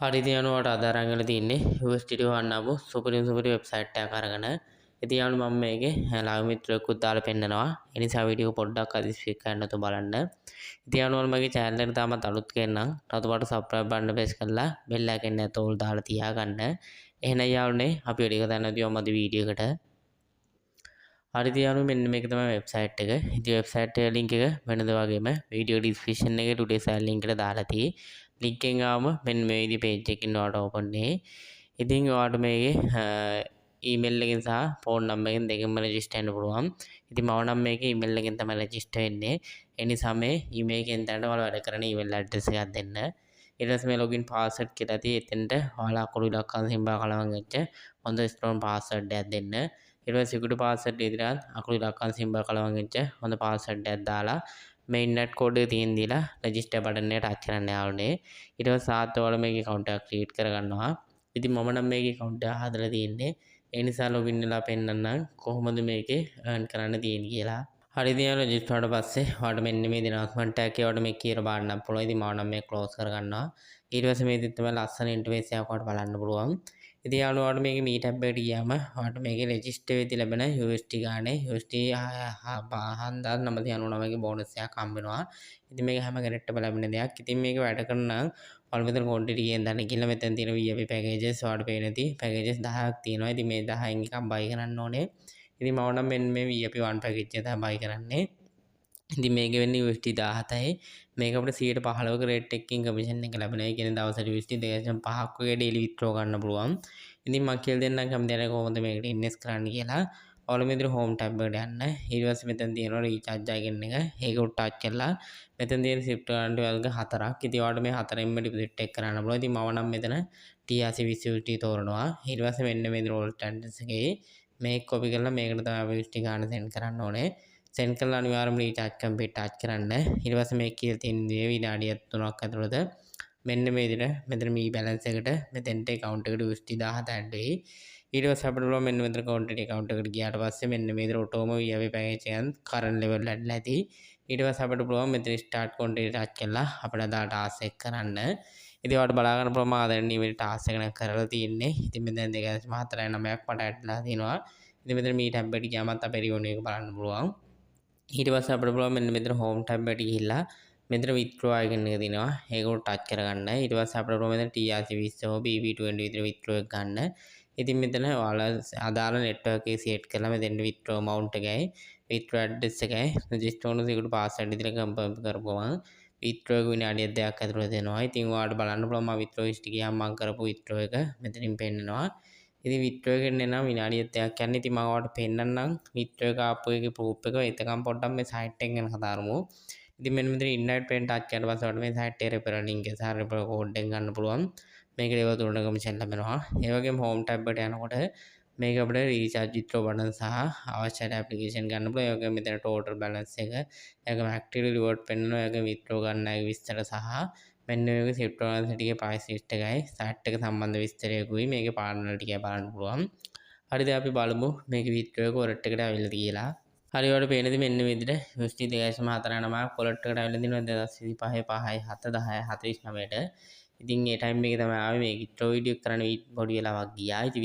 හරි, ඉතින් යාළුවා, ඔයාලට අද අරන් ඇවිල්ලා තින්නේ USDT හොයන්න ආපු සුපිරිම සුපිරි වෙබ්සයිට් එකක් අරගෙන. ඉතින් යාළුවා, මම මේකේ ලයිව් මිත්‍රයෙකුත් දාලා පෙන්නනවා. ඒ නිසා වීඩියෝ පොඩ්ඩක් අදිස්පික් කරන්න නැතුව බලන්න. ඉතින් යාළුවා, මගේ චැනල් එකට තාමත් අලුත් කෙනෙක් නම් රතු පාට සබ්ස්ක්‍රයිබ් බටන් ප්‍රෙස් කරලා බෙල් අයිකන් එකත් ඕල් දාලා තියාගන්න. එහෙනම් යාළුවනේ, අපි වැඩි කතා නැතුව යමු අද වීඩියෝ එකට. හරි, ඉතින් යාළුවෝ, මෙන්න මේක තමයි වෙබ්සයිට් එක. ඉතින් වෙබ්සයිට් එකේ ලින්ක් එක වෙනද වගේම වීඩියෝ ඩිස්ක්‍රිප්ෂන් එකේ ටුඩේස් ලින්ක් එකට දාලා තියෙයි. ලින්ක් එකෙන් ආවම මෙන්න මේ විදිහේ පේජ් එකකින් ඔයාලට ඕපන් වෙයි. ඉතින් ඔයාලට මේකේ ඊමේල් එකෙන් සහ ෆෝන් නම්බර් එකෙන් දෙකෙන්ම රෙජිස්ටර් වෙන්න පුළුවන්. ඉතින් මම නම් මේකේ ඊමේල් එකෙන් තමයි රෙජිස්ටර් වෙන්නේ. ඒ නිසා මේ ඊමේල් එකෙන් දැනට ඔයාලා වැඩ කරන ඊමේල් ඇඩ්‍රස් එකක් දෙන්න. ඊට පස්සේ මේ ලොගින් පාස්වර්ඩ් කියලා තියෙයි. එතෙන්ට ඔයාලා අකුරු, ඉලක්කම්, සිම්බල් කලවම් වෙච්ච හොඳ ස්ට්‍රෝං පාස්වර්ඩ් එකක් දෙන්න. ඊට පස්සේ සිකියුරිටි පාස්වර්ඩ් ඉදිරියට අකුරු, ඉලක්කම්, සිම්බල් කලවම් වෙච්ච හොඳ පාස්වර්ඩ් එකක් දාලා මේ ඉන්වයිට් කෝඩ් එක තියෙන දීලා රෙජිස්ටර් බටන් එක ටච් කරන්න යාළුවනේ. ඊට පස්සේ සාත් ඔයාලා මේකේ ඇකවුන්ට් එකක් ක්‍රියේට් කරගන්නවා. ඉතින් මම නම් මේකේ ඇකවුන්ට් එක හදලා තියෙන්නේ. ඒ නිසා ලොගින් වෙලා පෙන්නන්නම් කොහොමද මේකේ අර්න් කරන්න තියෙන්නේ කියලා. හරි, ඉතින් යාළුවා, රෙජිස්ටර් වුණාට පස්සේ ඔයාලට මෙන්න මේ ඇනවුන්ස්මන්ට් එකක් ඔයාලට මේ කියලා බලන්න පුළුවන්. ඉතින් මම නම් මේ ක්ලෝස් කරගන්නවා. ඊට පස්සේ මේ විදිහට තමයි ලස්සන ඉන්ටර්ෆේස් එකක් ඔයාලට බලන්න පුළුවන්. ඉතින් යාළුවා, ඔයාලට මේකේ මී ටැබ් එකට ගියාම ඔයාලට මේකේ රෙජිස්ටර් වෙද්දී ලැබෙන USD ගානේ USD 7999 ගේ බෝනස් එකක් හම්බ වෙනවා. ඉතින් මේක හැම කෙනෙක්ටම ලැබෙන දෙයක්. ඉතින් මේක වැඩ කරන නම් ඔයාලා මෙතන ක්වොන්ටිටි කියන තැන ගිහලා මෙතන තියෙන VIP packages ඔයාලට පේන ඇති පැකේජස් 10ක් තියෙනවා. ඉතින් මේ 10න් එකක් බයි කරන්න ඕනේ. ඉතින් මම නම් මෙන්න මේ VIP 1 package එක තමයි බයි කරන්නේ. ඉතින් මේක වෙන්නේ USD 17යි. මේක අපිට 15%ක රේට් එකකින් කමිෂන් එක ලැබෙනවා. ඒ කියන්නේ දවසට USD 2.5ක් වගේ ඩේලි විත්ඩ්‍රෝ ගන්න පුළුවන්. ඉතින් මම කියලා දෙන්නම් කැමති අය කොහොමද මේකට ඉන්වෙස්ට් කරන්න කියලා. ඔයාලා මෙතන හෝම් ටැබ් එකට යන්න. ඊට පස්සේ මෙතන තියෙනවා රීචාර්ජ් අයිකන් එක. ඒක උඩ ටච් කරලා මෙතන තියෙන ක්‍රිප්ටෝ කරන්සි වර්ග හතරක්. ඉතින් ඔයාලට මේ හතරෙන්ම ඩිපොසිට් එක කරන්න පුළුවන්. ඉතින් මම නම් මෙතන TRC 20 USD තෝරනවා. ඊට පස්සේ මෙන්න මේ රෝල් ඇඩ්‍රස් එකේ මේක කොපි කරලා මේකට තමයි අපි USD ගාන සෙන්ඩ් කරන්න ඕනේ. සෙන්ඩ් කරලා අනිවාර්යයෙන්ම රීචාර්ජ් කම්ප්ලීට් ටච් කරන්න. ඊට පස්සේ මේක කියලා තියෙන දේ විනාඩියක් 3ක් ඇතුළත මෙන්න මේ විදිහට මෙතන මී බැලන්ස් එකට මෙතෙන්ට ඇකවුන්ට් එකට USD 17 add වෙයි. ඊට පස්සේ අපිට පුළුවන් මෙන්න මෙතන ක්වොන්ටිටි ඇකවුන්ට් එකට ගියාට පස්සේ මෙන්න මේ විදිහට ඔටෝම VIP package එකෙන් කරන්ට් ලෙවල් ඇඩ්ලා ඇති. ඊට පස්සේ අපිට පුළුවන් මෙතන ස්ටාර්ට් ක්වොන්ටිටි ටච් කරලා අපිට අදාළ ටාස්ක් එක කරන්න. ඉතින් ඔයාලට බලා ගන්න පුළුවන් මම ආදරණීය මේ ටාස්ක් එක නම් කරලා තියෙන්නේ. ඉතින් මෙතන 2.49ක් මට ඇඩ්ලා තියෙනවා. ඉතින් මෙතන මී ටැබ් එකට ගියාමත් අපේ රිවනිව් එක බලන්න පුළුවන්. ඊට පස්සේ අපිට පුළුවන් මෙන්න මෙතන හෝම් ටැබ් එකට ගිහිල්ලා මෙතන විත්ඩ්‍රෝ අයිකන් එක තියෙනවා. ඒක උඩ ටච් කරගන්න. ඊට පස්සේ අපිට පුළුවන් මෙතන TRC 20 හෝ BEP20 විතර විත්ඩ්‍රෝ එක ගන්න. ඉතින් මෙතන ඔයාලා අදාළ නෙට්වර්ක් එක සෙට් කරලා මෙතෙන්ට විත්ඩ්‍රෝ amount එකයි විත්ඩ්‍රෝ ඇඩ්‍රස් එකයි රෙජිස්ටර් වුණු සිකියුරිටි පාස්වර්ඩ් විතර කන්ෆර්ම් කරපුවම විත්ඩ්‍රෝ එක විනාඩියක් දෙකක් ඇතුළත දෙනවා. ඉතින් ඔයාලට බලන්න පුළුවන් මම විත්ඩ්‍රෝ හිස්ටරි ගියාම මම කරපු විත්ඩ්‍රෝ එක මෙතනින් පෙන්නනවා. ඉතින් විත්ඩ්‍රෝ එක එන්න නම් විනාඩියක් දෙකක් යන්නේ. ඉතින් මම ඔයාලට පෙන්නන්නම් විත්ඩ්‍රෝ එක ආපු එකේ ප්‍රූෆ් එක. එතකන් පොඩ්ඩක් මේ සයිට් එක ගැන කතා කරමු. ඉතින් මෙන්න මෙතන ඉන්වයිට් ෆ්‍රෙන්ඩ් ටච් කරලා පස්සේ ඔයාලට මේ සයිට් එකේ රෙෆරල් ලින්ක් එක සහ රෙෆරල් කෝඩ් එක ගන්න පුළුවන්. මේක ලෙවල් 3 කමිෂන් ලැබෙනවා. ඒ වගේම හෝම් ටැබ් එකට යනකොට මේක අපිට රීචාර්ජ් විත්ඩ්‍රෝ බටන් සහ අවශ්‍ය ඇප්ලිකේෂන් ගන්න පුළුවන්. ඒ වගේම මෙතන ටෝටල් බැලන්ස් එක, ඒ වගේම ඇක්ටිව් රිවෝඩ් පෙන්වනවා. ඒ වගේම විත්ඩ්‍රෝ ගන්න අය විස්තර සහ මෙන්න මේක ක්‍රිප්ටෝ කරන්සි ටිකේ ප්‍රයිස් ලිස්ට් එකයි සයිට් එක සම්බන්ධ විස්තරයකුයි මේකේ පාර්ට්නර් ටිකයි බලන්න පුළුවන්. හරිද, අපි බලමු මේක විත්ඩ්‍රෝ එක වොලට් එකට ඇවිල්ලාද කියලා. හරි, ඔයාලට පේනද මෙන්න මේ විදිහට USD 2.49ක් වොලට් එකට ඇවිල්ලා තිනවා 2025 5 7 10 49ට. ඉතින් ඒ ටයිම් එකේ තමයි ආවේ. මේ විත්ඩ්‍රෝ වීඩියෝ කරන්න පොඩි වෙලාවක් ගියා. ඉතින්